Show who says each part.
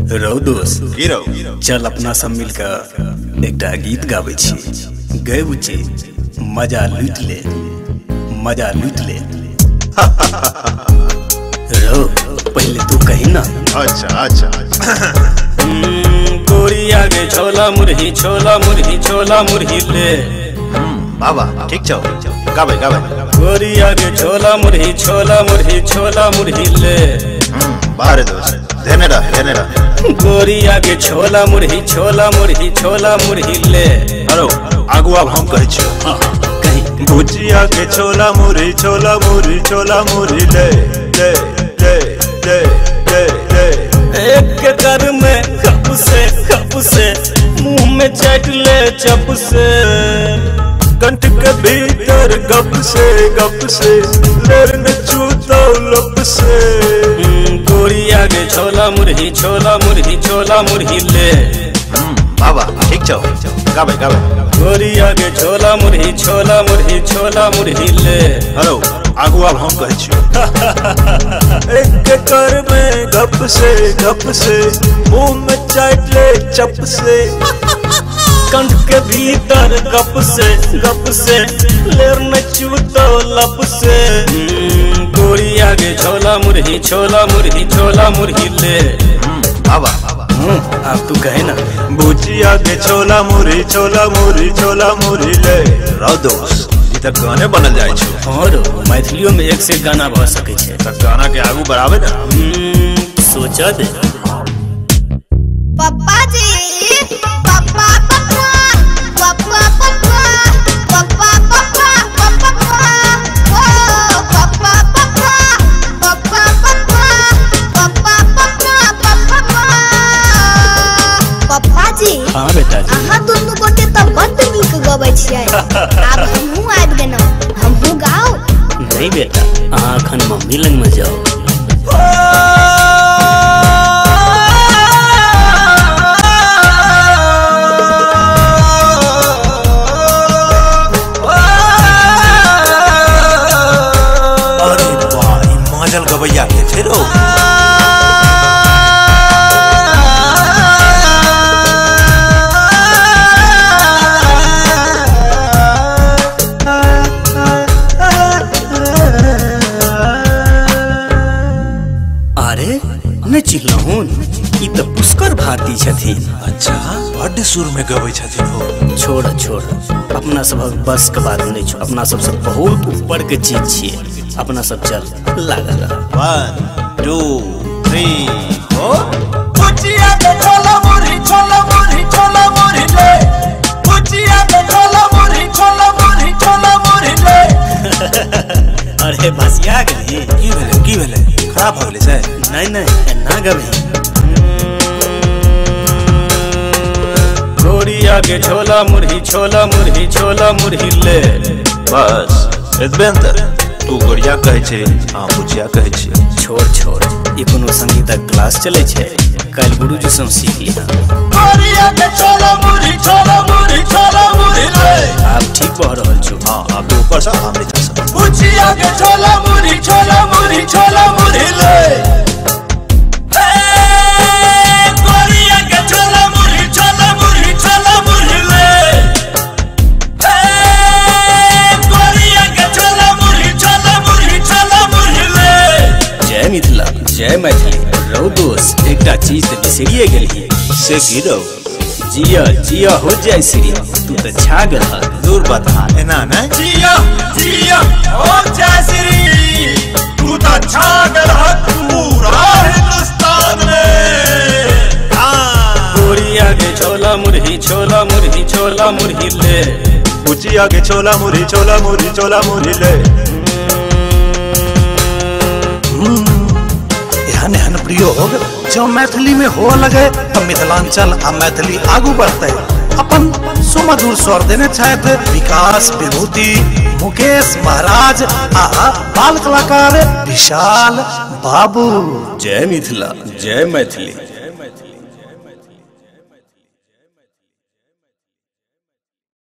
Speaker 1: रौ दोस्त, चल अपना सब मिलकर एकटा गीत गाबै छी। गै बुच्ची, मजा लूट ले, मजा लूट ले। रौ पहले तू कही ना।
Speaker 2: अच्छा अच्छा।
Speaker 1: गोरिया गे छोला मुरही, छोला मुरही, छोला मुरही ले।
Speaker 2: बाबा ठीक छौ, गाबै गाबै।
Speaker 1: गोरिया गे छोला मुरही, छोला मुरही, छोला मुरही ले।
Speaker 2: बाहर दोस्त, देने रह, देने रह।
Speaker 1: गोरिया के छोला मुरही, छोला मुरही, छोला मुरही ले।
Speaker 2: हेलो आगू आब हम कहै छियौ।
Speaker 1: हाँ, कही।
Speaker 2: भुजिया के छोला मुरही, छोला मुरही, छोला मुरही ले ले ले ले ले ले।
Speaker 1: एक कर में कप से, कप से मुंह में चट ले चप से।
Speaker 2: कंठ के भीतर गप से, गप से लेर नचू तो लप से।
Speaker 1: गोरिया के छोला मुरही, छोला मुरही, छोला मुरही ले।
Speaker 2: बाबा ठीक छौ, गाबै गाबै।
Speaker 1: गोरिया के छोला मुरही, छोला मुरही, छोला मुरही ले।
Speaker 2: हेलो आगू आब हम कहै छियौ। एक कर में गप से, गप से मुंह में चाट ले चप से।
Speaker 1: कंठ के भीतर गप से, गप से लेर नचू तो लप से। गोरिया के छोला मुरही, छोला मुरही, छोला मुरही ले।
Speaker 2: बाबा
Speaker 1: अब तू कहे ना।
Speaker 2: भुजिया के छोला मुरही, छोला मुरही, छोला मुरही ले। रौ दोस्त, ई त गाने बनल जाइ छौ।
Speaker 1: और मैथिलियो में एक से गाना भ सकै छै।
Speaker 2: त गाना के आगू बढ़ावे ना।
Speaker 1: सोचा दे।
Speaker 3: पप्पा जी, पप्पा पप्पा, पप्पा पप्पा, पप्पा पप्पा, पप्पा ओ पप्पा पप्पा, पप्पा पप्पा, पप्पा पप्पा, पप्पा। पप्पा जी।
Speaker 1: हाँ बेटा जी।
Speaker 3: अहाँ दुनू गोटे त बड्ड नीक गबै छियै। आब हमहूँ आबि गेलहुँ, हमहूँ गाउ।
Speaker 1: नहीं बेटा, अहाँ अखन मम्मी लग में जाओ।
Speaker 2: अरे वाह, ई माजल गवैया के छै रौ।
Speaker 1: अरे नहि चिल्लहुन, ई त पुष्कर भारती छथिन।
Speaker 2: अच्छा, बड्ड सुर में गबै छथिन हो।
Speaker 1: छोड़ छोड़, अपना सबक बस के बात नहीं छो। अपना सबसे बहुत ऊपर के चीज छियै। अपना सब चल लागल रह।
Speaker 2: 1 2 3 4।
Speaker 4: भुजिया के छोला मुरही, छोला मुरही, छोला मुरही ले। भुजिया के छोला मुरही, छोला मुरही, छोला मुरही ले।
Speaker 1: अरे भसिया गेली।
Speaker 2: की भेलै, की भेलै, खराब भऽ गेलै से?
Speaker 1: नहीं नहीं, एना गबही। गोरिया के छोला मुरही, छोला मुरही, छोला मुरही ले।
Speaker 2: बस एतबे ने तू गोरिया कहै छै, अहाँ भुजिया कहै छियै।
Speaker 1: छोड़ छोड़, ई कोनो संगीतक क्लास चलै छै। काल्हि गुरुजी सँ सीख लिहा।
Speaker 4: गोरिया के छोला मुरही, छोला मुरही, छोला मुरही ले।
Speaker 1: आब ठीक भऽ रहल छौ।
Speaker 2: हाँ, आब तू ऊपर सँ, हम नीचा सँ।
Speaker 4: भुजिया के छोला मुरही, छोला मुरही, छोला मुरही ले। गोरिया के छोला मुरही, छोला मुरही, छोला मुरही ले। गोरिया के छोला मुरही, छोला मुरही, छोला मुरही ले।
Speaker 1: जय मिथिला, जय मैथिली। रौ दोस्त, एकटा चीज तऽ बिसरिए गेलही।
Speaker 2: से की रौ?
Speaker 1: जिया जिया हो जय श्री, तू तऽ छा गेलहक।
Speaker 2: दूर बता, एना नहि।
Speaker 4: जिया जिया हो जय श्री, तू त छा गेलहक पूरा हिंदुस्तान में।
Speaker 1: गोरिया के छोला मुरही, छोला मुरही, छोला मुरही ले।
Speaker 2: भुजिया के छोला मुरही, छोला मुरही, छोला मुरही ले।
Speaker 5: एहन एहन प्रयोग जब मैथिली में हो लगे तो मिथिलांचल आ मैथिली आगू बढ़ते। अपन सुमधुर स्वर देने छथि विकास विभूति, मुकेश महाराज आ बाल कलाकार विशाल बाबू।
Speaker 1: जय मिथिला, जय मैथिली।